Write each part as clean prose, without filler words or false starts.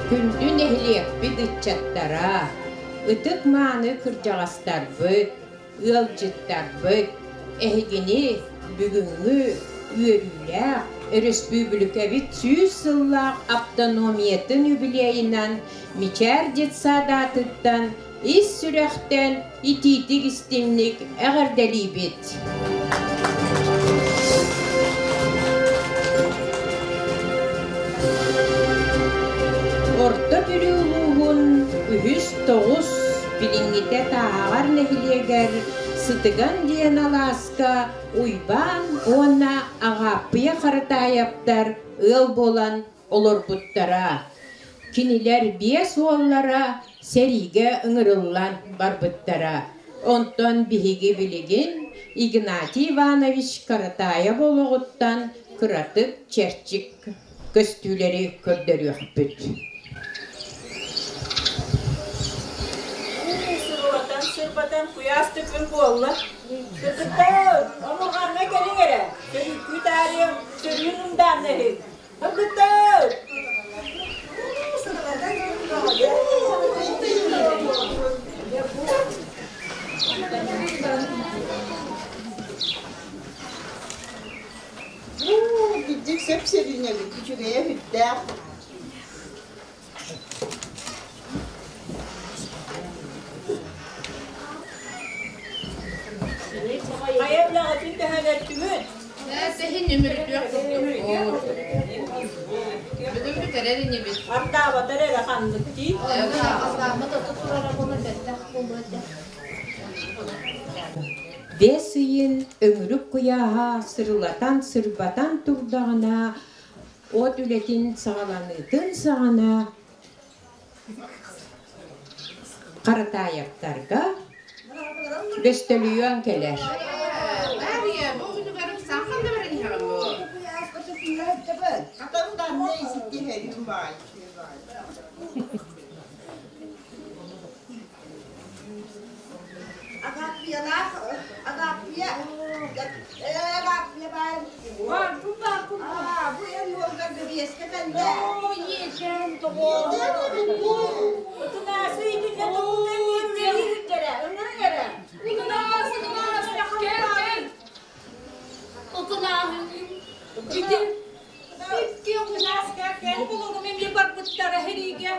Күндү нэһилиэкпит ыччаттара, ытык-мааны кырдьаҕастарбыт, ыалдьыттарбыт, эһигини бүгүҥҥү үөрүүлээх өрөспүүбүлүкэбит 100 сыллаах автономиятын үбүлүөйүнэн Мичээр детсад аатыттан ис сүрэхтэн итиитик истиҥник эҕэрдэлиибит! Орто Бүлүү улууһун үһүс тоҕус билиҥҥитэ Тааһаҕар нэһилиэгэр Сытыган диэн алааска Уйбаан уонна Аҕааппыйа Харатаайаптар ыал буолан олорбуттара. Кинилэр биэс уоллара сэриигэ ыҥырыллан барбыттара. Онтон биһиги билигин Игнатий Иванович Каратаев олоҕуттан кыратык чэрчик көстүүлэри көрдөрүөхпүт. Сырылатан, сырбатан куйаас да күн буолла. Кыргыттар, омурҕаҥҥа кэлиҥ эрэ. Сөрүүккүү таарыйа сөрүүн ымдаанна иһин. Кыргыттар! Кырдьык сөп-сөрүүнэбит, үчүгэйэ сүрдээх. Хайа үлэҕитин төһөлөттүгүт? Сэһин үмүрүтүөх курдук. Бүгүн бүтэрэр инибит. Ардаабатар эрэ ханнык дии. Аллааммыт ото турара буолан бэртэх буолуо этэ. Бэс ыйын өҥүрүк куйааһа сырылатан-сырбатан турдаҕына, от үлэтин саҕаланыытын саҕана Харатаайаптарга бөстөлүйүөн кэлэр. Дарья, бу үлүгэрим сахан да баран иһэҕин буо. Агааппыйалаах Агааппыйа ээ Агааппыйа баар Бар, бу бар, бу Аа, бу эн уолгар бэбиэскэ кэллэ. Оо, иэдээн тоҕо. Ытынаасы итиннэ тугунан үлэлиирдэрэ, ыҥырыҥ эрэ. Ытынаас, ытынаас, кэл, кэл. Ытынааһын. Ити Икки ытынаас кэл булугум эмиэ барбыттара сэриигэ.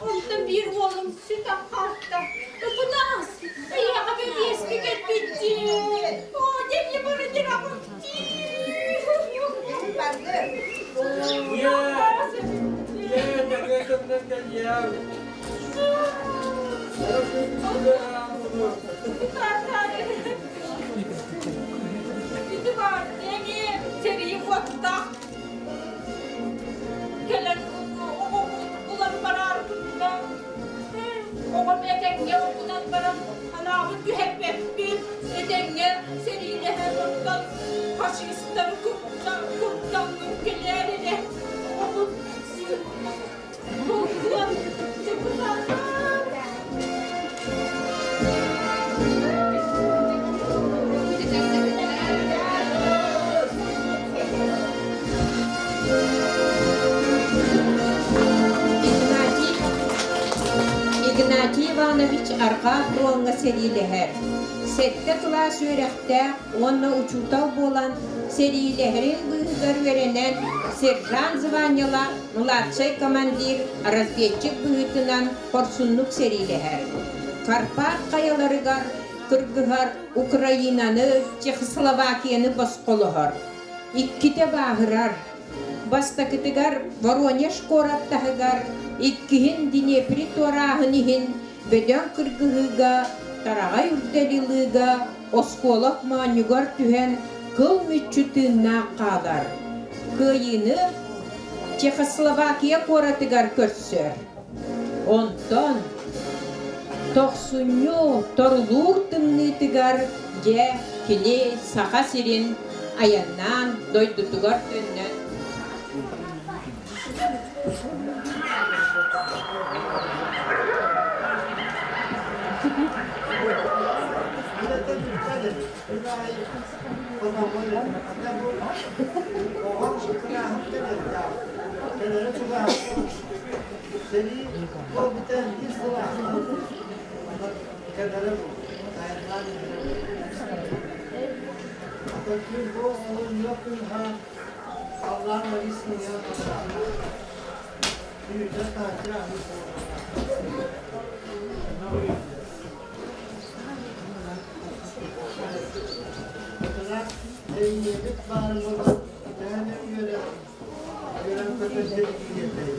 Онтон биир уолум сүтэн хаалта. Ытынаас, эйиэхэ бэбиэскэ кэлбит дии. Оо, дьэ бары дьарабыт дии. Барды. Ийээ, ийээ, тэҥҥэ кэлиэм. Ити баар эмиэ сэрии уоттаах кэлэн булан бараарбытына оҕом этэҥҥэ угунан баран анаабыт түһэрбэппин этэҥҥэ сэриилэһэн оттон фашистары куттаҥҥын кэлээр эрэ оҕобут булгуан депутаттар. Игнатий Игнатий Иванович Арҕаа фроҥҥа сэриилэһэр. Сэттэ кылаас үөрэхтээх уонна учуутал буолан сэриилэһэрин быыһыгар үөрэнэн сержант званиелаах младшай командир, разведчик быһыытынан хорсуннук сэриилэһэр. Карпат хайаларыгар кыргыһар Украинаны, Чехословакияны босхолоһор. Иккитэ бааһырар. Бастакытыгар Воронеж куорат таһыгар, иккиһин Днепри туорааһын иһин бөдөҥ кыргыһыыга Тараҕай үрдэлилыыга оскуолак моонньугар түһэн кыл мүччү тыыннаах хаалар. Кыайыыны Чехословакия куоратыгар көрсөр. Онтон тохсунньу торулуур тымныытыгар дьэ кини Саха сирин айаннаан дойдутугар төннөн бүтэн биир сыл ахсын кэлэрэ буолуо, айаннаан иһэрэ буолуо. Ата күн бу олунньу күн хаан халлаан марис сыыйа хатаата. Түүтэ таһырдьа аһыы буолла. Атына эйиэбит баар буолан итээни үөрэх үөрэн көтөн сэргиирдэй.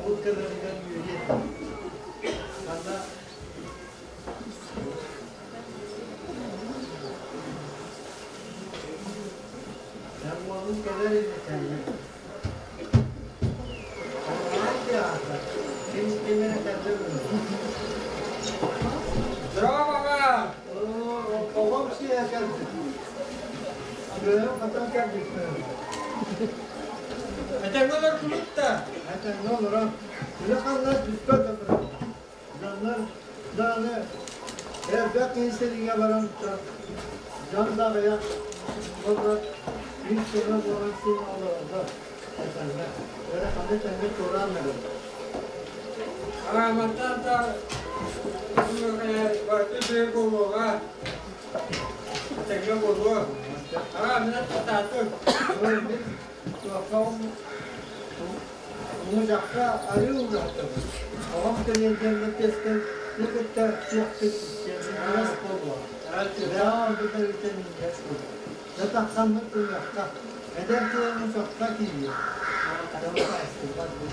Оҕобут кэлэригэр үөрүө этэ. Манна Уолун кэлэр инникэннэ. Ким ким эрэ кэллэ Здорово, аҕа! Оҕом сиэһэ кэлбит. Күөһүм хатан кэлбиппин. Этэҥҥэ олордубут да? Этэҥҥэ олорон. Үлэ-хамнас бүппэт да турар. Дьоннор даҕаны элбэх киһи сэриигэ баран дьон да аҕыйах уонна биир сыла буолан син олороллор этэҥҥэ. Эрэ ханна тэҥҥэ туораан эрэр. Арааматтан да барыта үчүгэй буолуоҕа. Этэҥҥэ буолуо. Араамынан татаатым. Мин туохха Мудьахха арыы угаатыбыт. Оҕом кэлиэрдэммит кэскил бу кытта сиэхпит минньигэс буолуо. Бэҕэ ордук өрүтэ минньигэс буолуо. Дьэ тахсаммыт ылыахха. Эдэр киһи соххо киириэ. Дьону хаайыстырбат дуу.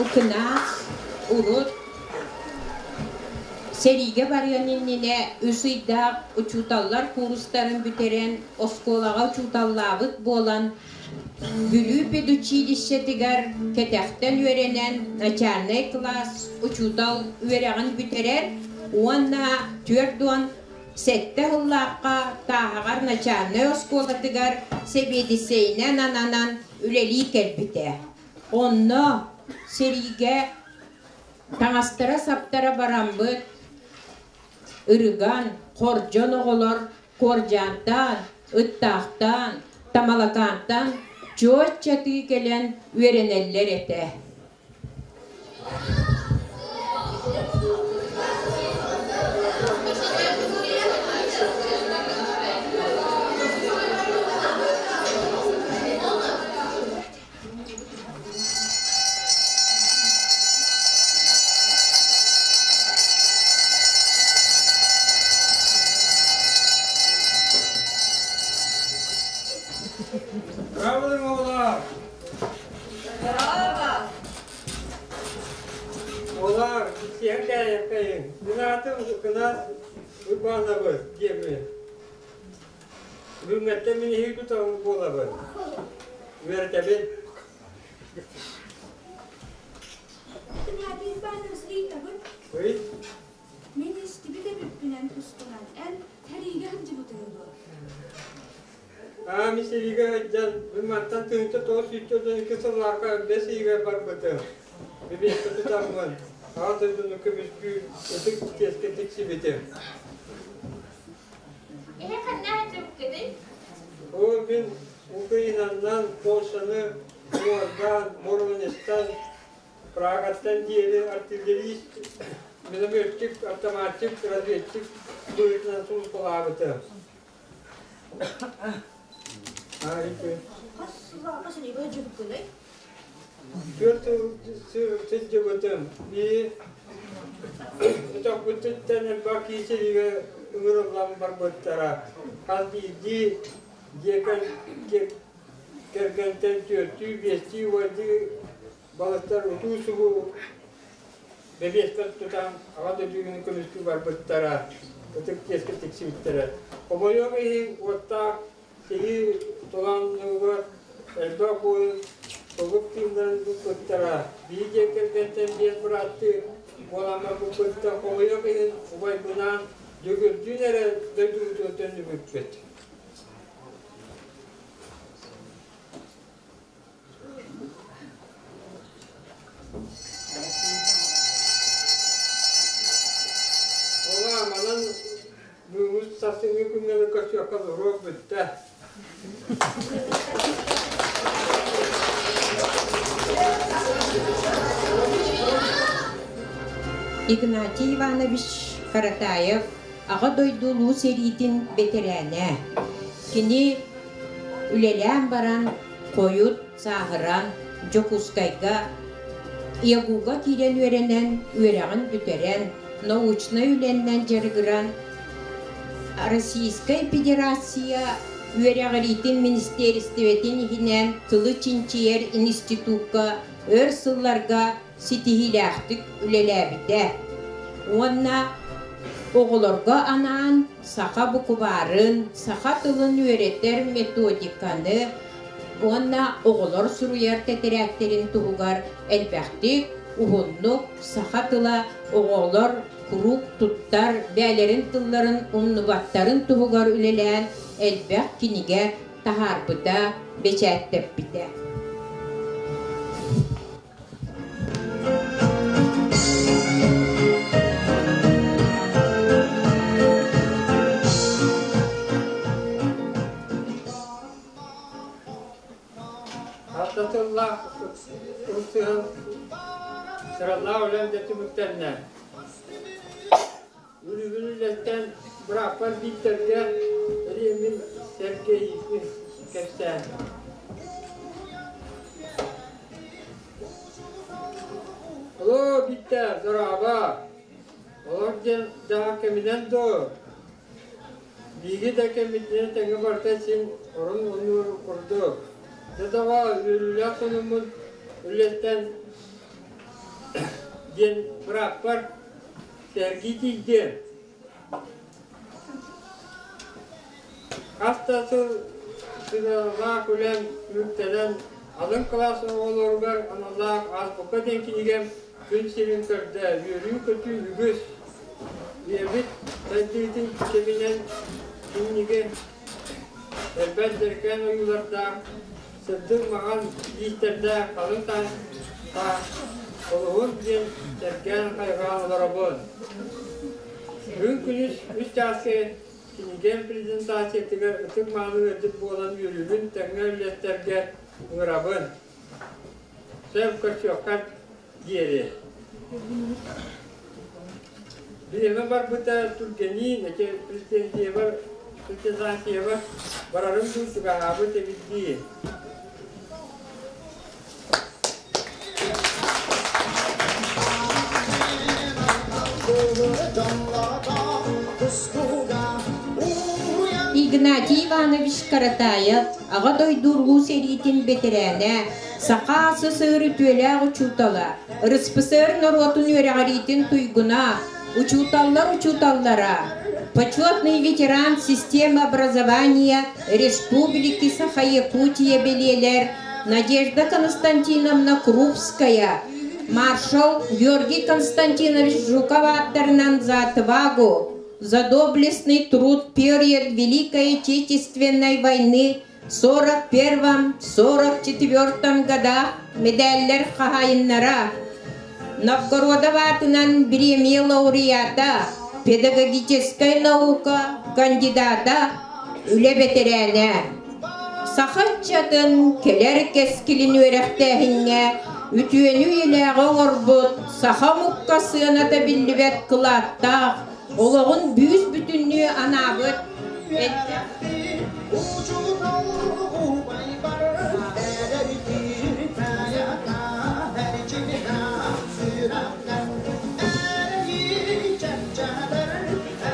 Ыкынаас урут Сэриигэ барыан иннинэ үс ыйдаах учууталлар куурустарын бүтэрэн, оскуолаҕа учууталлаабыт буолан, Бүлүү педучилищетыгар кэтэхтэн үөрэнэн начальнай кылаас учуутал үөрэҕин бүтэрэр уонна 47 сыллаахха Тааһаҕар начальнай оскуолатыгар сэбиэдиссэйинэн ананан үлэлии кэлбитэ. Онно сэриигэ Таҥастара-саптара бараммыт, ырыган, хордьон оҕолор куордьаантаан, ыттаахтаан, тамалакаантан чуот-чатыы кэлэн үөрэнэллэр этэ. Браво, оҕолор! Браво! Оҕолор, сиэн кээйэккэйиҥ. Мин аатым Кынас Уйбаанабыс диэммин. Бүгүҥҥэттэн мин иһии тутаҕым буолабын. Үөрэтэбин. Геннадий Иванович ыйытабын. Ый? Мин истибит эбиппинэн тустунан эн сэриигэ сылдьыбытыҥ дуо? Аа, мин сэриигэ сылдьан, мин мантан 1992 сыллаахха бэс ыйыгар барбытым. Бэбиэскэ тутаммын, Аҕа дойдуну көмүскүүр ытык чиэскэ тиксибитим. Эһэ ханна сылдьыбыккыный? Оо, мин Украинаннан Польшаны Муордаан, Мурманистан, Прагаттан диэри артиллерист, минометчик, автоматчик, разведчик быһыытынан сулууспалаабытым. Хас сыллаахха сэриигэ сылдьыбыккыный? Түөрт сыл сылдьыбытым. Бии өтөхпүтүттэн элбэх киһи сэриигэ ыҥырыллан барбыттара. Хас биирдии дьиэ кэргэнтэн түөртүү, биэстии уолдьуу балыктар утуу-субуу бэбиэскэ тутан Аҕа дойдуну көмүскүү барбыттара, ытык чиэскэ тиксибиттэрэ. Хомойуох иһин, уоттаах сэрии толоонугар элбэх буойун толук тыыннарын ыппыттара. Биир дьиэ кэргэнтэн биэс бырааттыы буолан барбыппыттан хомойуох иһин убайбынаан Дьөгүөрдүүн эрэ дойдубутугар төннүбүппүт. Ола манан Бүгүн сарсыҥҥы күҥҥэ көрсүөххэ уруок бүттэ. Игнатий Иванович Каратаев Аҕа дойду Улуу сэриитин бэтэрээнэ. Кини үлэлээн баран хойут сааһыран Дьокуускайга ЯГУ-га киирэн үөрэнэн, үөрэҕин бүтэрэн, научнай үлэннэн дьарыгыран Российскай Федерация үөрэҕириитин министиэристибэтин иһинэн тылы чинчийэр институкка өр сылларга ситиһиилээхтик үлэлээбитэ уонна оҕолорго анаан саха букубаарын, саха тылын үөрэтэр методиканы уонна оҕолор суруйар тэтэрээттэрин туһугар элбэхтик, уһуннук саха тыла оҕолор куруук туттар, бэйэлэрин тылларын умнубаттарын туһугар үлэлээн элбэх кинигэ таһаарбыта, бэчээттэппитэ. Аттатыллаах ылсыһан сыралаах үлэм да түмүктэннэ. Үлүбүн үлэттэн бырааппар Бииктэргэ эриэммин Сэргэйбин кэпсээн. Алло, Бииктэр, дорообо! Олор диэн дьаһах кэминэн дуо? Биһиги да кэммитинэн тэҥҥэ барыта син орун оннугар курдук. Дьэ тоҕо үөрүүлээх сонуммун үлэттэн диэн бырааппар сэргии тиийдим. Хас да сыл сыналаах үлэм түмүктэнэн алын кылаас оҕолоругар аналлаах азбука диэн кинигэм күн сирин көрдө, үөрүү-көтүү үгүс. Ийэбит сайдыытын кэминэн кинигэ элбэх дьэрэкээн ойуулардаах, сырдык маҥан лиистэрдээх халыҥ таастаах олуһун диэн сэргээн хайҕаан олоробун. Бүгүн күнүс үс чааска кинигэм презентациятыгар ытык-мааны ыалдьыт буолан үөрүүбүн тэҥҥэ үллэстэргэ ыҥырабын. Сөп көрсүөххэ диэри. Бириэмэ барбыта түргэниин, эти претензиябар, претензиябар барарым дуу чугаһаабыт эбит дии. Игнатий Иванович Каратаев Аҕа дойду Улуу сэриитин бэтэрээнэ, Саха СССР үтүөлээх учуутала, РСФСР норуотун үөрэҕириитин туйгуна, учууталлар учууталлара, почетный ветеран системы образования Республики Саха-Якутия бэлиэлэр Надежда Константиновна Крупская, маршал Георгий Константинович Жуков ааттарынан за отвагу, за доблестный труд период Великой Отечественной войны 41-44 годах медаллэр хаһаайыннара, Новгородов аатынан бириэмийэ лауреата, педагогическай наука кандидата, үлэ бэтэрээнэ. Саха ыччатын кэлэр кэскилин үөрэхтээһиҥҥэ үтүөнү үйэлээҕи оҥорбут саха омукка сыаната биллибэт кылааттаах олоҕун бүүс-бүтүннүү анаабыт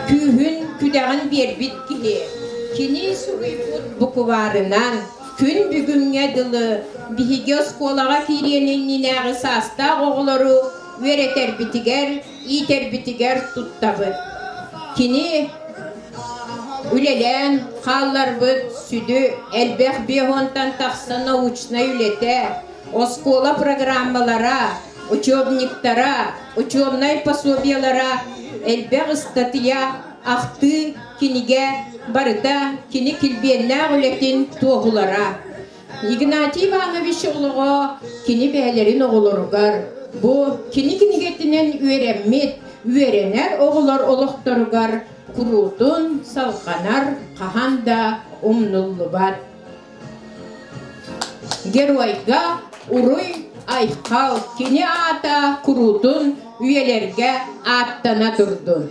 күүһүн күдэҕин биэрбит киһи. Кини суруйбут букубаарынан күн бүгүҥҥэ дылы биһиги оскуолаҕа киириэн иннинээҕи саастаах оҕолору үөрэтэрбитигэр, иитэрбитигэр туттабыт. Кини үлэлээн хаалларбыт сүдү элбэх биоһуонтан тахса научнай үлэтэ, оскуола программалара, учебниктара, учебнай пособиелара, элбэх ыстатыйа, ахтыы, кинигэ барыта кини килбиэннээх үлэтин туоһулара. Игнатий Иванович олоҕо кини бэйэлэрин оҕолоругар бу кини кинигэтинэн үөрэммит. үөрэнэр оҕолор олохторугар куруутун салҕанар, хаһан да умнуллубат. Геройга уруй айхал, кини аата куруутун үйэлэргэ ааттана турдун.